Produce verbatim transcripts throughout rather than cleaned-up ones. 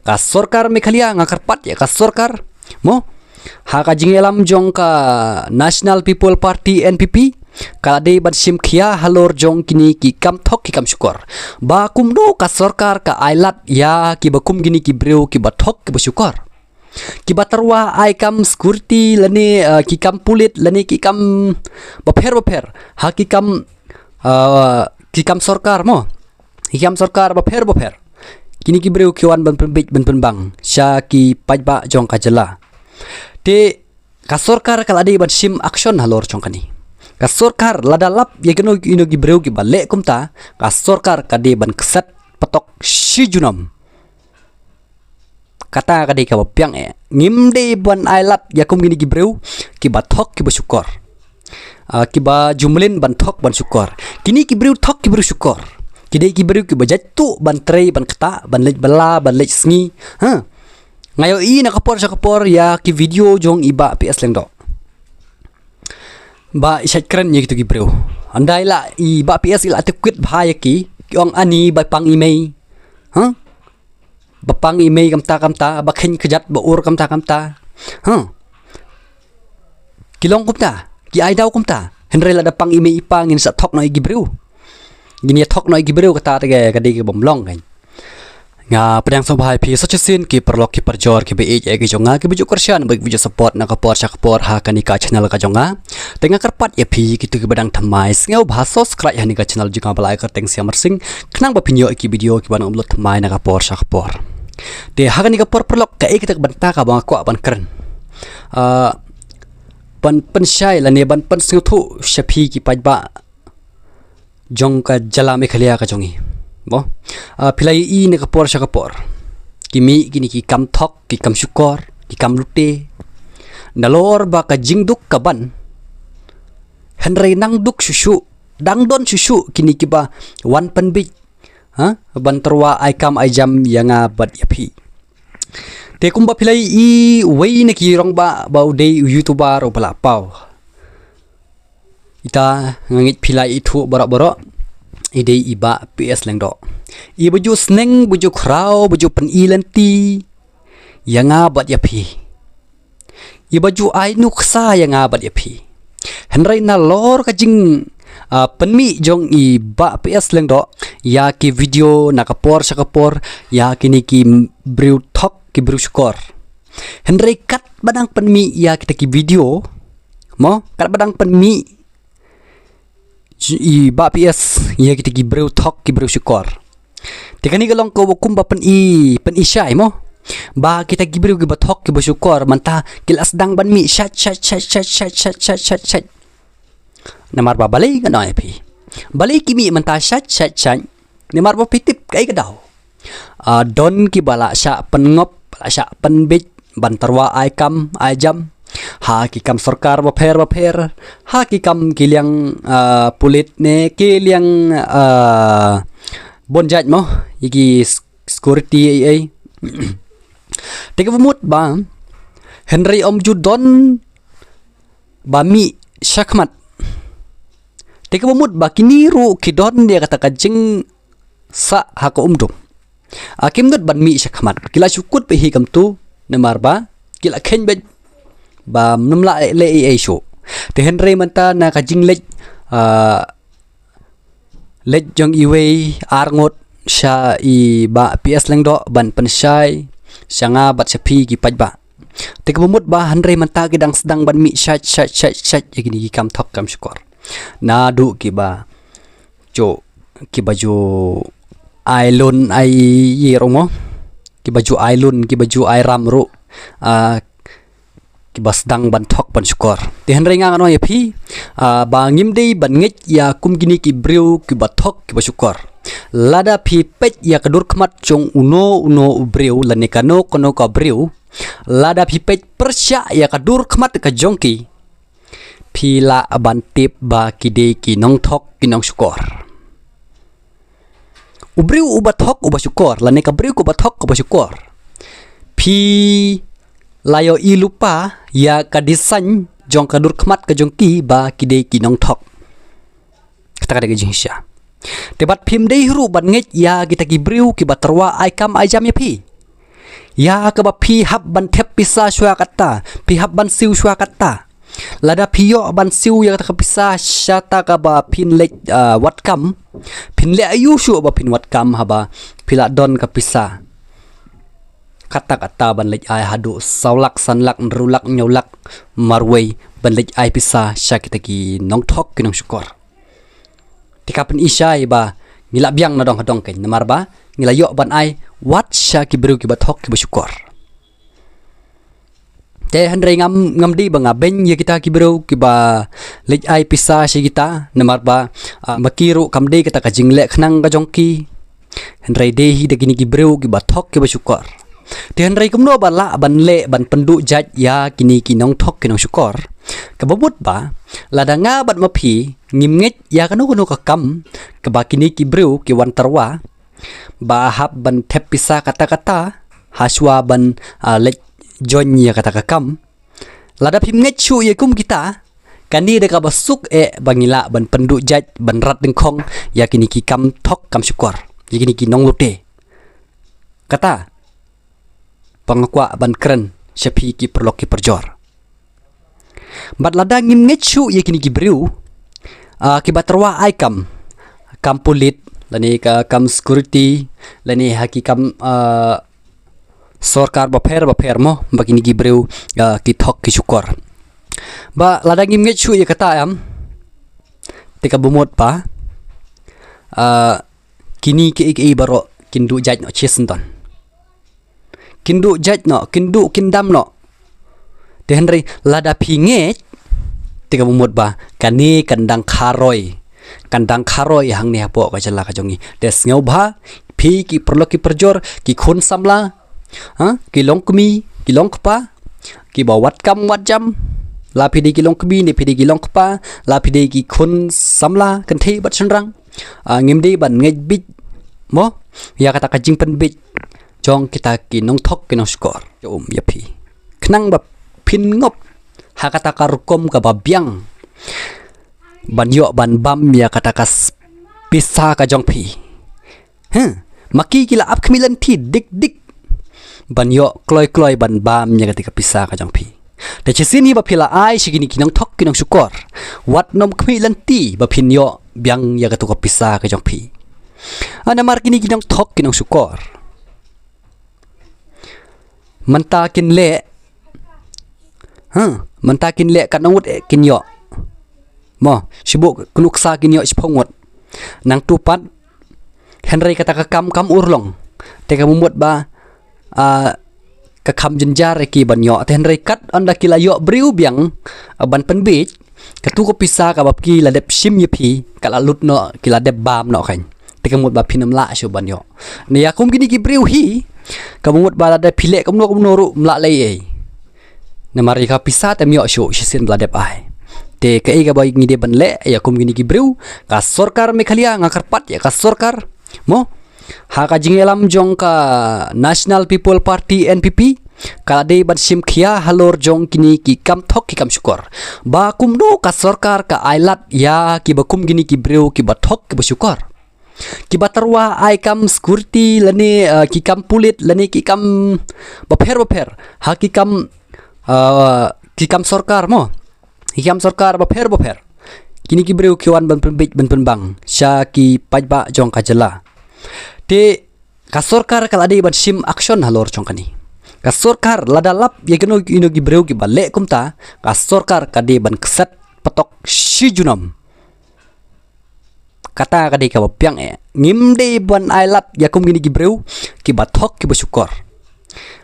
ka sorkar Meghalaya, nga kyrpad ïa ka sorkar, mo, ha ka jingïalam jong ka National People Party, N P P, ka la dei ban shim khia halor jong kine ki kam thok ki kam shukor. Ba kumno ka sorkar ka ai lad ïa kiba kum kine ki briew kiba thok kiba shukor, kiba tyrwa ai kam security lane, eh, ki kam pulit lane ki kam bapher bapher, ha ki kam, eh, ki kam sorkar, mo, ki kam sorkar bapher bapher. Kine ki briew ki wan ban pynbeit ban pynbang sha ki paidbah jong ka jylla. Te ka sorkar ka la dei ban shim action halor jong kane. Ka sorkar lada lap ïa kino kino ki briew kiba leh kumta, ka sorkar ka dei ban kset patok shi junom. Kata ka dei kaba biang eh. Ngim dei ban ai lad ïa kum kine ki briew kiba thok kiba shukor. Ah, kiba ju mlien ban thok ban shukor. Kine ki briew thok ki briew shukor, ki dei ki briew kiba jait tuh ban trei ban ktah, ban leit bylla, ban leit sngi. Ha. Nga ïohi na ka por sha ka por ïa ki video jong i Bah P S Lyngdoh. Ba i shait kren ïa kito ki briew. Ynda i la, i Bah P S i la te kwit bha ïa ki, ki ong ani ba pang i mei. Ha? Ba pang i mei kumta kumta, ba kheiñ kjat ba ur kumta kumta. Ha? Ki long kumta, ki ai daw kumta. Hynrei lada pang i mei i pa ngin sa thok noh ïa ki briew. Ngin ïa thok noh ïa ki briew, kata te ka dei kaba ym long kein. Nga pdiang sngewbha ïa phi sa shisien ki paralok ki parajor kiba ïeit ïa ki jong nga, kiba ju kyrshan bad kiba ju support na ka por sha ka por ha kane ka channel ka jong nga. Te nga kyrpad ïa phi kito kiba dang thymmai, sngewbha subscribe ha kane ka channel jong nga, ba la ai kyrteng Siam Marsing, khnang ba phin ïoh ïa ki video kiba nang upload thymmai na ka por sha ka por. Te ha kane ka por paralok, kaei kata ka bynta kaba nga kwah ban kren, ah, ban pynshai lane ban pynsngewthuh sha phi ki paidbah jong ka jylla Meghalaya ka jong ngi. Mo, ah, phi la ïohi na ka por sha ka por, ki mih kine ki kam thok, ki kam shukor, ki kam lute. Nalor ba ka jingduk ka ban, hynrei nang duk shuh shuh, dang don shuh shuh kine kiba wan pynbeit, ha, ban tyrwa ai kam ai jam ïa nga bad ïa phi. Te kumba phi la ïohi, uwei na ki rangbah ba u dei u YouTuber uba la paw, ita nga ngeit phi la ithuh baroh baroh, i dei i Bah P S Lyngdoh. Iba ju sneng, ba ju khraw, ba ju pyni lynti ïa nga bad ïa phi. Iba ju ai nuksa ïa nga bad ïa phi. Hynrei nalor ka jing, ah, pynmih jong i Bah P S Lyngdoh ïa ki video na ka por sha ka por ïa kine ki briew thok ki briew shukor. Hynrei katba dang pynmih ïa kita ki video, mo, katba dang pynmih i Bah P S ïa kita ki briew thok ki briew shukor, te kane ka long kaba kumba pyni, pyni shai, mo, ba kita ki briew kiba thok kiba shukor mynta ki la sdang ban mih shat shat shat. Namar ba balei, ngan ong ïa phi, balei ki mih mynta shat shat shat? Namar ba phi tip kaei ka daw. Ah, don kiba la shah pynngop, la shah pynbeit ban tyrwa ai kam ai jam ha ki kam sorkar bapher bapher, ha ki kam ki liang, ah, pulit ne ki liang, ah, bun jait, mo, ïa ki s-, security ei ei. Te kaba mut ba, hynrei ym ju don ba mih shakhmat. Te kaba mut ba kine ruh ki don ïa kata ka jingsah ha ka umdum. Ah, kim nud ban mih shakhmat, ki la shu kut beit hi kumto, namar ba ki la kheiñ beit ba ym lah leh ei ei shuh. Te hynrei mynta na ka jingleit, ah, leit jong iwei ar ngut sha i Bah P S Lyngdoh ban pynshai sha nga bad sha phi ki paidbah. Te kaba mut ba hynrei mynta ki dang sdang ban mih shat shat shat shat ïa kine ki kam thok kam shukor. Naduh kiba ju, kiba ju ai lun ai ïa ruh, mo, kiba ju ai lun, kiba ju ai ram ruh, ah, kiba sdang ban thok ban shukor. Te hynrei nga ngan ong ïa phi, ah, ba ngim dei ban ngeit ïa kum kine ki briew kiba thok kiba shukor. Lada phi peit ïa ka dur khmat jong uno uno u briew lane kano kano ka briew, lada phi peit pyrshah ïa ka dur khmat ka jong ki, phi lah ban tip ba ki dei ki nongthok ki nongshukor. U briew uba thok uba shukor lane ka briew kaba thok kaba shukor, phi la ïohi lypa ïa ka design jong ka dur khmat ka jong ki ba ki dei ki nongthok. Kata ka dei ka jingshisha. Te bad phim dei ruh ban ngeit ïa kita ki briew kiba tyrwa ai kam ai jam ïa phi. Ïa kaba phi hap ban thep pisa shuwa kata, phi hap ban siew shuwa kata. Lada phi ïoh ban siew ïa kata ka pisa shata kaba phin leit, ah, wad kam, phin leh aïu shuh ba phin wad kam haba phi la don ka pisa kata kata ban leit ai haduh saw lak, san lak, hynriew lak, hynñiew lak marwei ban leit ai pisa sha kita ki nongthok ki nongshukor. Te ka pyni shai ba ngi la biang na dong ha dong kein, namar ba ngi la ïoh ban ai wat sha ki briew kiba thok kiba shukor. Te hynrei ngam, ngam dei ba nga beiñ ïa kita ki briew kiba leit ai pisa sha kita, namar ba, ah, ma ki ruh kam dei kata ka jingleh khnang ka jong ki. Hynrei dei hi da kine ki briew kiba thok kiba shukor. Te hynrei kumno ba lah ban leh ban pynduh jait ïa kine ki nongthok ki nongshukor? Kaba mut ba lada nga bad ma phi ngim ngeit ïa kano kano ka kam kaba kine ki briew ki wan tyrwa, ba hap ban thep pisa kata kata ha shuwa ban, ah, leit join ïa kata ka kam. Lada phim ngeit shuh ïa kum kita, kane da kaba suk eh ba ngi lah ban pynduh jait ban rat dyngkhong ïa kine ki kam thok kam shukor, ïa kine ki nonglute. Kata ba nga kwah ban kren sha phi ki paralok ki parajor. Bad lada ngim ngeit shuh ïa kine ki briew, ah, kiba tyrwa ai kam, kam pulit, lane ka kam security, lane ha ki kam, ah, sorkar bapher bapher mo, ba kine ki briew, ah, ki thok ki shukor. Ba lada ngim ngeit shuh ïa kata em, te kaba mut ba, ah, kine kiei kiei baroh kin duh jait noh shisyndon. Kin duh jait noh, kin duh kin dam noh. Te hynrei lada phi ngeit, te kaba mut ba kane kan dang kharoi, kan dang kharoi hangne hapoh ka jylla ka jong ngi. Te sngewbha phi ki paralok ki parajor, ki khun samla, ha, ki longkmie, ki longkpa, kiba wad kam wad jam, la phi dei ki longkmie ne phi dei ki longkpa, la phi dei ki khun samla kynthei bad shynrang, ah, ngim dei ban ngeit bit mo ïa kata ka jingpynbit jong kita ki nongthok ki nongshukor. Ïa um ïa phi, khnang ba phin ngop ha kata ka rukom kaba biang ban ïoh ban bam ïa kata ka s-, pisa ka jong phi. Huh? Ma ki ki la ap khmih lynti dik dik ban ïoh kloi kloi ban bam ïa kata ka pisa ka jong phi. Te shisien hi ba phi la ai sha kine ki nongthok ki nongshukor, wat nym khmih lynti ba phin ïoh biang ïa kata ka pisa ka jong phi. Ah, namar kine ki nongthok ki nongshukor mynta kin leh, ha, mynta kin leh katno ngut eh kin ïoh. Mo, shibun kynuksa kin ïoh shiphew ngut. Nangtu pat, hynrei kata ka kam kam urlong. Te kaba mut ba, ah, ka kham jynjar ïa ki ban ïoh. Te hynrei kat ynda ki la ïoh briew biang, ah, ban pynbit, katu ka pisa kaba ki la dep shim ïa phi ka la lut noh, ki la dep bam noh kan. Te ka mut ba phin ym lah shuh ban ïoh. Ne ïa kum kine ki briew hi, kaba mut ba lada phi leh kumno kumno ruh ym lah lei ei. Namar ïa ka pisa te ym ïoh shuh shisien ba la dep ai. Te kaei kaba ngi dei ban leh ïa kum kine ki briew, ka sorkar Meghalaya, nga kyrpad ïa ka sorkar, mo, ha ka jingïalam jong ka National People Party, N P P, ka la dei ban shim khia halor jong kine ki kam thok ki kam shukor. Ba kumno ka sorkar ka ai lad ïa kiba kum kine ki briew kiba thok kiba shukor. Kiba tyrwa ai kam security lane, eh, ki kam pulit lane ki kam bapher bapher. Ha ki kam, eh, ki kam sorkar mo. Ki kam sorkar bapher bapher. Kine ki briew ki wan ban pynbit ban pynbang sha ki paidbah jong ka jylla. Te ka sorkar ka la dei ban shim action halor jong kane. Ka sorkar lada lap ïa kino kino ki briew kiba leh kumta, ka sorkar ka dei ban kset patok shi junom. Kata ka dei kaba biang eh. Ngim dei ban ai lad ïa kum kine ki briew kiba thok kiba shukor.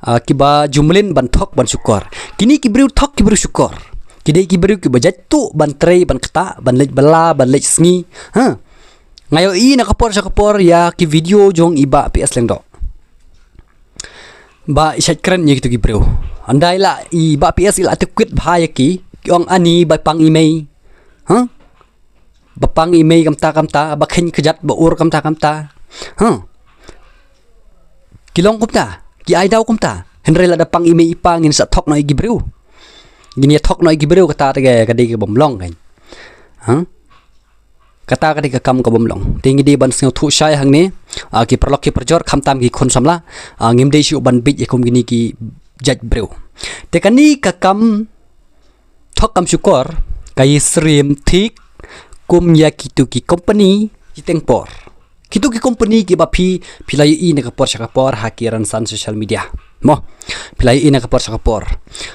Ah, kiba ju mlien ban thok ban shukor. Kine ki briew thok ki briew shukor. Ki dei ki briew kiba jaituh ban trei ban ktah ban leit bylla ban leit sngi. Ha. Nga ïohi na ka por sha ka por ïa ki video jong i Bah P S Lyngdoh. Ba i shait kren ïa kitu ki briew. Ynda i la i Bah P S i la tip kwit bha ïa ki, ki ong ani ba pang i mei. Ha? Ba pang i mei kumta kumta, ba kheiñ kjat ba ur kumta kumta. Ha? Ki long kumta, ki ai daw kumta. Hynrei lada pang i mei i pa ngin sa thok noh ïa ki briew. Ngin ïa thok noh ïa ki briew kata te ka dei kaba ym long kan. Ha? Kata ka dei ka kam ka bym long. Te ngi dei ban sngewthuh shai hangne, ah, ki paralok ki parajor, khamtam ki khun samla, ah, ngim dei shuh ban bit ïa kum kine ki jait briew. Te kane ka kam thok kam shukor ka ïasyriem thik kum ïa kitu ki company shiteng por. Kitu ki company kiba phi, phi la ïohi na ka por sha ka por ha ki rynsan social media. Mo, phi la ïohi na ka por sha ka por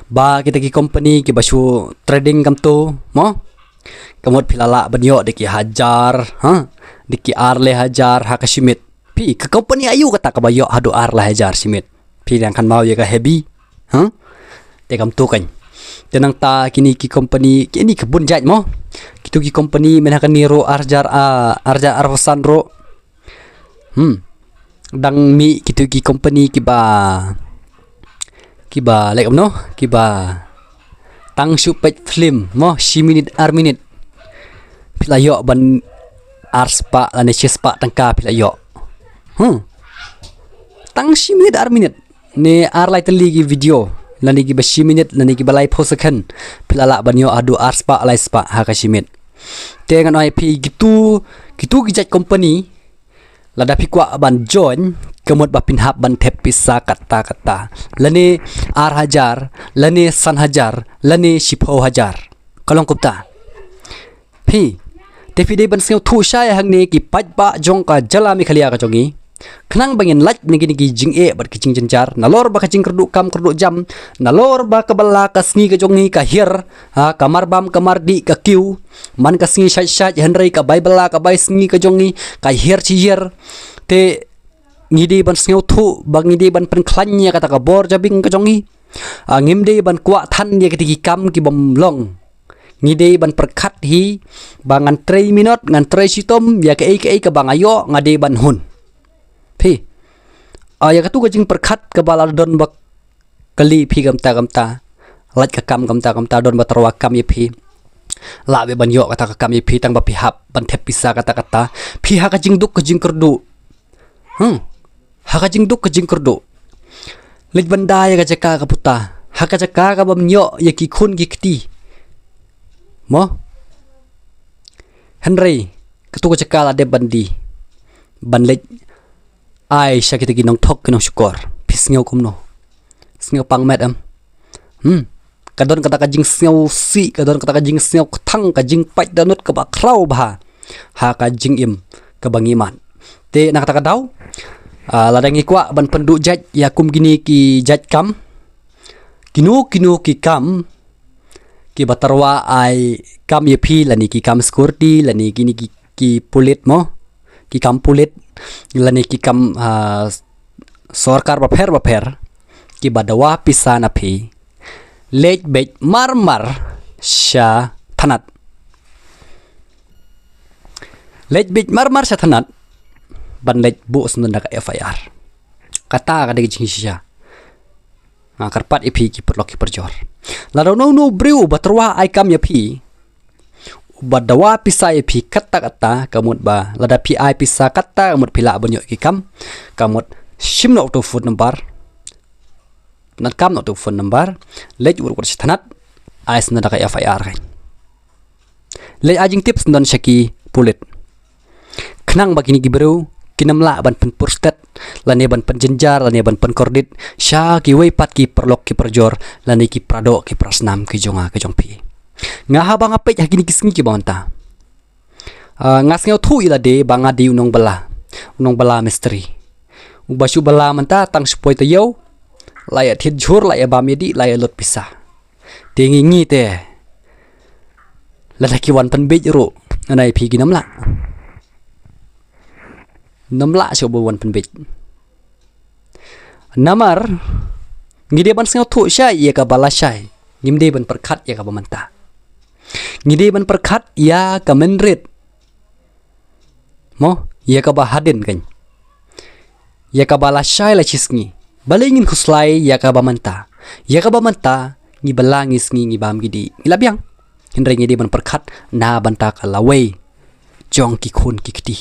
ba kita ki company kiba shu trading kumtu, mo, ka mut phi la lah ban ïoh da ki hajar, ha, da ki ar lai hajar ha ka shi miet. Phi, ka company aïu kata kaba ïoh haduh ar lai hajar shi miet? Phi dang kynmaw ïa ka heavy, ha? Te kumtu kan. Te nangta kine ki company, kine ki bun jait mo. Kitu ki company mynta kane ruh ar hajar, ah, ar hajar arphew san ruh. Hmm. Dang mih kitu ki company kiba, kiba leh kumno, kiba tang shu peit film mo, shi minit ar minit phi la ïoh ban ar spah lane shi spah tyngka phi la ïoh. Hmm. Tang shi minit ar minit, ne ar lai tylli ki video, lane kiba shi minit, lane kiba laiphew second, phi la lah ban ïoh haduh ar spah lai spah ha ka shi miet. Te ngan ong ïa phi, kitu, kitu ki jait company, lada phi kwah ban join, ka mut ba phin hap ban thep pisa katta katta, lane ar hajar, lane san hajar, lane shiphew hajar. Ka long kumta. Phi, te phi dei ban sngewthuh shai hangne ki paidbah jong ka jylla Meghalaya ka jong ngi, khnang ba ngin lait na kine ki jingeh bad ki jingjynjar, nalor ba ka jingkyrduh kam kyrduh jam, nalor ba kaba la ka sngi ka jong ngi ka hiar, ha, ka marbam ka mardih ka kiew, man ka sngi shait shait, hynrei ka bai bylla ka bai sngi ka jong ngi ka hiar shi hiar. Te ngi dei ban sngewthuh ba ngi dei ban pynkhlaiñ ïa kata ka bor jabieng ka jong ngi. Ah, ngim dei ban kwah than ïa kita ki kam ki bym long. Ngi dei ban pyrkhat hi ba ngan trei minot, ngan trei shitom, ïa kaei kaei kaba nga ïoh nga dei ban hun. Phi, ah, ïa katu ka jingpyrkhat kaba la don ba kylli phi kumta kumta, lait ka kam kumta kumta, don ba tyrwa kam ïa phi, lah beit ban ïoh kata ka kam ïa phi tang ba phi hap ban thep pisa katta katta. Phi, ha ka jingduk ka jingkyrduh, hmm, ha ka jingduk ka jingkyrduh, leit ban da ïa ka jaka ka puta, ha ka jaka kabym ïoh ïa ki khun ki kti, mo. Hynrei katu ka jaka la dep ban die, ban leit ai sha kita ki nongthok ki nongshukor. Phi sngew kumno? Sngew pang met em? Hmm. Ka don kata ka jingsngewsih, ka don kata ka jingsngewkthang, ka jingpait dohnud kaba khraw bha ha ka jingim kaba ngi mad. Te na kata ka daw, ah, lada ngi kwah ban pynduh jait ïa kum kine ki jait kam, kino kino ki kam kiba tyrwa ai kam ïa phi, lane ki kam security, lane kine ki, ki pulit mo, ki kam pulit, lane ki kam, ah, sorkar bapher bapher, kiba dawa pisa na phi, leit beit marmar sha thanat. Leit beit marmar sha thanat ban leit buh syndon da ka F I R. Kata ka dei ka jingshisha. Nga kyrpad ïa phi ki paralok ki parajor, lada uno uno u briew uba tyrwa ai kam ïa phi, uba dawa pisa ïa phi katta katta, ka mut ba lada phi ai pisa katta ka mut phi lah ban ïoh ki kam, ka mut shim noh uto u phone number, nat kam noh uto u phone number, leit wut wut sha thanat, ai syndon da ka F I R kan. Leit ai jingtip syndon sha ki pulit, khnang ba kine ki briew kin ym lah ban pynpur stet, lane ban pynjynjar, lane ban pynkordit sha kiwei pat ki paralok ki parajor, lane ki paradoh ki parasnam ki jong nga ki jong phi. Nga, haba nga peit ha kine ki sngi kiba mynta, ah, nga sngewthuh ïa lade ba nga dei u nongbylla, u nongbylla mistri. Uba shu bylla mynta tang shu poi taïew, la ïa thied jhur, la ïa bam ïa dih, la ïa lut pisa. Te ngi, ngi te, lada ki wan pynbeit ruh, ngan ong ïa phi, kin ym lah. Ym lah shuh ba wan pynbeit. Namar ngi dei ban sngewthuh shai ïa kaba lashai, ngim dei ban pyrkhat ïa kaba mynta. Ngi dei ban pyrkhat ïa ka mynrit, mo, ïa kaba hadien kan, ïa kaba lashai lashisngi. Balei ngin khuslai ïa kaba mynta? Ïa kaba mynta ngi bylla, ngi sngi, ngi bam, ngi dih, ngi la biang. Hynrei ngi dei ban pyrkhat na bynta ka lawei jong ki khun ki kti.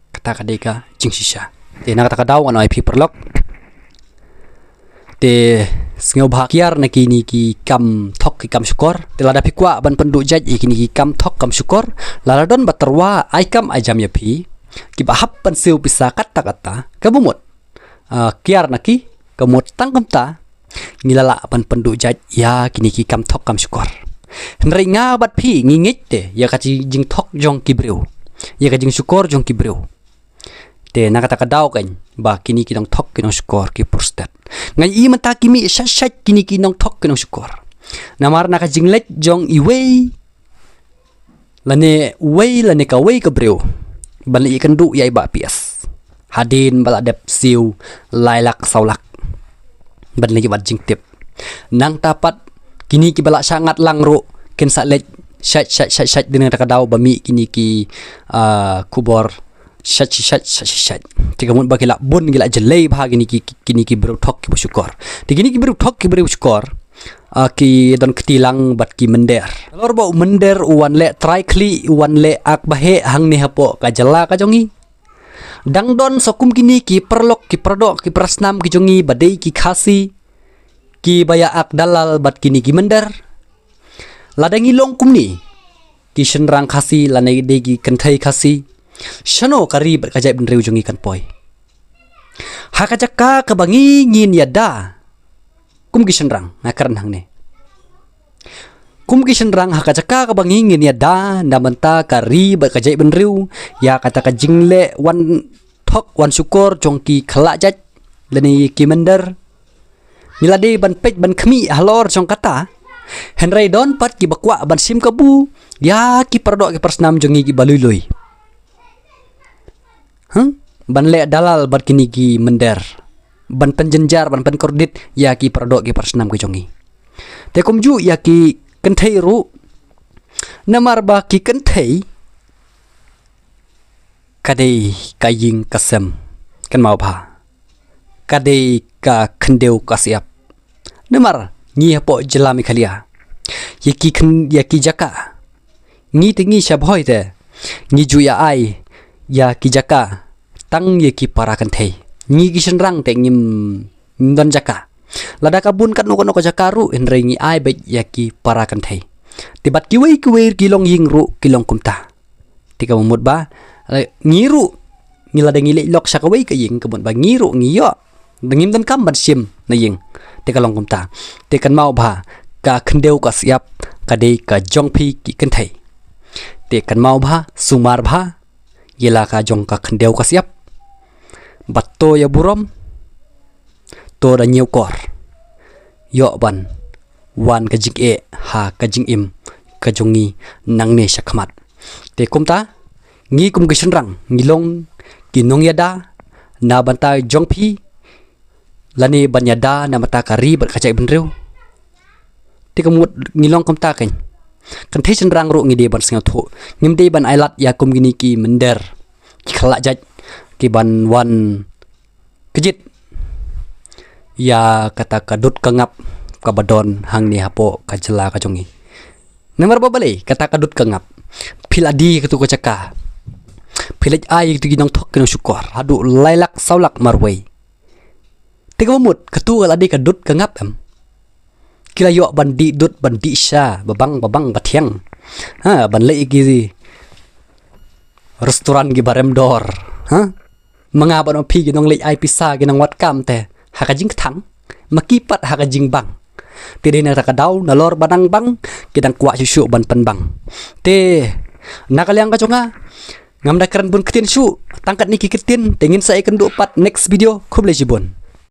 Kata ka dei ka jingshisha. Te na kata ka daw ngan ong ïa phi paralok, te Sngewbha kiar na kine ki kam thok ki kam shukor. Te lada phi kwah ban pynduh jait ïa kine ki kam thok kam shukor, lada don ba tyrwa ai kam ai jam ïa phi, kiba hap ban siew pisa katta katta, kaba mut, ah, kiar na ki, ka mut tang kumta ngi la lah ban pynduh jait ïa kine ki kam thok kam shukor. Hynrei nga bad phi ngi ngeit te ïa ka jingthok jong ki briew, ïa ka jingshukor jong ki briew. Te na kata ka daw keiñ ba kine ki nongthok ki nongshukor ki pur stet. Nga i mynta ki mih shait shait kine ki nongthok ki nongshukor. Namar na ka jingleit jong iwei lane uwei lane kawei ka briew ban leit ïakynduh ïa i Bah P S, hadien ba la dep siew lai lak saw lak ban leit wad jingtip. Nangta pat kine kiba la shah ngat lang ruh kin sa leit shait shait shait shait, dei na kata ka daw ba mih kine ki, ah, khubor shait shait shait shait shait. Te ka mut ba ki la bun, ki la jlei bha kine ki, kine ki briew thok kiba shukor. Te kine ki briew thok ki briew shukor, ah, ki don kti lang bad ki mynder. Nalor ba u mynder u wan leh trai khlieh, u wan leh ak baheh hangne hapoh ka jylla ka jong ngi, dang don sa kum kine ki paralok ki paradoh ki parasnam ki jong ngi ba dei ki Khasi kiba ïa ak dalal bad kine ki mynder. Lada ngi long kumne ki shynrang Khasi lane dei ki kynthei Khasi, shano ka ri bad ka jaitbynriew jong ngi kan poi? Ha ka jaka kaba ngi ngin ïada, kum ki shynrang, nga kren hangne, kum ki shynrang, ha ka jaka kaba ngi ngin ïada na bynta ka ri bad ka jaitbynriew, ïa kata ka jingleh wan thok wan shukor jong ki khlak jait lane ki mynder, ngi la dei ban peit ban khmih halor jong kata. Hynrei don pat kiba kwah ban shim kabu ïa ki paradoh ki parasnam jong ngi kiba lui lui. Huh? Ban leh dalal bad kine ki mynder, ban pynjynjar, ban pynkordit ïa ki paradoh ki parasnam ki jong ngi. Te kumjuh ïa ki kynthei ruh, namar ba ki kynthei ka dei ka ïing ka sem, kynmaw bha, ka dei ka khyndew ka shyiap. Namar ngi hapoh jylla Meghalaya, ïa ki khyn-, ïa ki jaka, ngi te ngi sha Bhoi te ngi ju ïa ai ïa ki jaka tang ïa ki para kynthei. Ngi ki shynrang te ngim, ngim don jaka. Lada ka bun katno katno ka jaka ruh, hynrei ngi ai beit ïa ki para kynthei. Te bad kiwei kiwei ki longïing ruh ki long kumta. Te ka mut ba, eh, ngi ruh, ngi lada ngi leit lok sha kawei ka ïing, ka mut ba ngi ruh ngi ïoh, da ngim donkam ban shim na ïing. Te ka long kumta. Te kynmaw bha, ka khyndew ka shyiap ka dei ka jong phi ki kynthei. Te kynmaw bha, sumar bha ïa la ka jong ka khyndew ka shyiap. Bad to ïa burom, to da ñiewkor, ïoh ban wan ka jingeh ha ka jingim ka jong ngi nangne shakhmat. Te kumta, ngi kum ki shynrang ngi long ki nongïada na bynta jong phi, lane ban ïada na bynta ka ri bad ka jaitbynriew. Te ka mut ngi long kumta keiñ. Kynthei shynrang ruh ngi dei ban sngewthuh. Ngim dei ban ailad ïa kum kine ki mynder, ki khlak jait, ki ban wan kjit ïa kata ka dud ka ngap kaba don hangne hapoh ka jylla ka jong ngi. Namar ba balei kata ka dud ka ngap? Phi la die katu ka jaka, phi leit ai katu ki nongthok ki nongshukor haduh lai lak saw lak marwei. Te kaba mut katu ka la dei ka dud ka ngap em? Ki la ïoh ban dih dud, ban dih sha, ba bang, ba bang, ba thiang. Ha, ban leit ki restaurant kiba rem dor. Ha? Ma nga bad ma phi ki nongleit ai pisa, ki nongwad kam te ha ka jingkthang, ma ki pat ha ka jingbang. Te dei na kata ka daw nalor ba dang bang, ki dang kwah shuh shuh ban pynbang. Te na ka liang ka jong nga, ngam da kren bun ktien shuh, tang katne ki ktien, te ngin sa ïakynduh pat next video, khublei shibun.